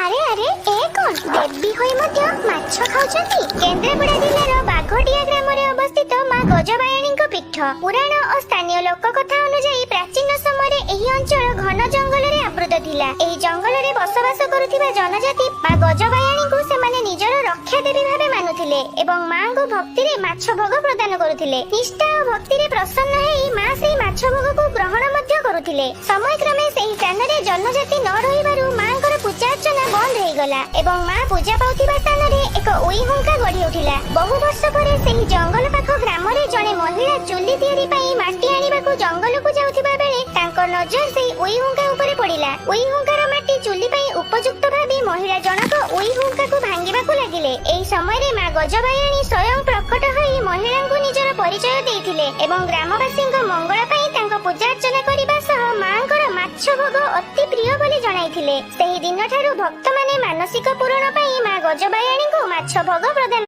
ଆରେ ଆରେ, ଏ କଣ? ଦେବୀ ହୋଇ ମଧ୍ୟ ମାଛ ଖାଉଛନ୍ତି? କେନ୍ଦ୍ରାପଡ଼ା ଜିଲ୍ଲାର ବାଘଟିଆ ଗ୍ରାମରେ ଅବସ୍ଥିତ ମା ଗଜବାୟାଣୀଙ୍କ ପୀଠ। ପୁରାଣ ଓ ସ୍ଥାନୀୟ ଲୋକକଥା ଅନୁଯାୟୀ, ପ୍ରାଚୀନ ସମୟରେ ଏହି ଅଞ୍ଚଳ ଘନ ଜଙ୍ଗଲରେ ଆବୃତ ଥିଲା। ଏହି ଜଙ୍ଗଲରେ ବସବାସ କରୁଥିବା ଜନଜାତି ମା ଗଜବାୟାଣୀଙ୍କୁ ସେମାନେ ନିଜର ରକ୍ଷା ଦେବୀ ଭାବେ ମାନୁଥିଲେ ଏବଂ ମାଙ୍କୁ ଭକ୍ତିରେ ମାଛ ଭୋଗ ପ୍ରଦାନ କରୁଥିଲେ। ନିଷ୍ଠା ଓ ଭକ୍ତିରେ ପ୍ରସନ୍ନ ହେଇ ମା ସେହି ମାଛ ଭୋଗକୁ ଗ୍ରହଣ ମଧ୍ୟ କରୁଥିଲେ। ସମୟକ୍ରମେ ସେହି ସ୍ଥାନରେ ଜନଜାତି ନ ରହିବାରୁ ମାଙ୍କର ପୂଜା ଅର୍ଚ୍ଚନା ବନ୍ଦ ହେଇଗଲା ଏବଂ ମା ପୂଜା ପାଉଥିବା ସ୍ଥାନରେ ଏକ ଉଇ ହୁଙ୍କା ଗଢି ଉଠିଲା। ବହୁ ବର୍ଷ ପରେ ସେହି ଜଙ୍ଗଲ ପାଖ ଗ୍ରାମରେ ଜଣେ ମହିଳା ଚୁଲି ତିଆରି ପାଇଁ ମାଟି ଆଣିବାକୁ ଜଙ୍ଗଲକୁ ଯାଉଥିବା ବେଳେ ତାଙ୍କ ନଜର ସେହି ଉଇ ହୁଙ୍କା ଉପରେ ପଡିଲା। ଉଇ ହୁଙ୍କାର ମାଟି ଚୁଲି ପାଇଁ ଉପଯୁକ୍ତ ଭାବି ମହିଳା ଜଣକ ଉଇ ହୁଙ୍କାକୁ ଭାଙ୍ଗିବାକୁ ଲାଗିଲେ। ଏହି ସମୟରେ ମା ଗଜବାୟାଣୀ ସ୍ୱୟଂ ପ୍ରକଟ ହୋଇ ମହିଳାଙ୍କୁ ନିଜର ପରିଚୟ ଦେଇଥିଲେ ଏବଂ ଗ୍ରାମବାସୀଙ୍କ ମଙ୍ଗଳ ପାଇଁ ତାଙ୍କ ପୂଜା ଅର୍ଚ୍ଚନା କରିବା ସହ ମାଙ୍କର ମାଛ ଭୋଗ ଅତି ପ୍ରିୟ ବୋଲି ଜଣାଇଥିଲେ। ସେହି ଦିନଠାରୁ ଭକ୍ତମାନେ ମାନସିକ ପୂରଣ ପାଇଁ ମା ଗଜବାୟାଣୀଙ୍କୁ ମାଛ ଭୋଗ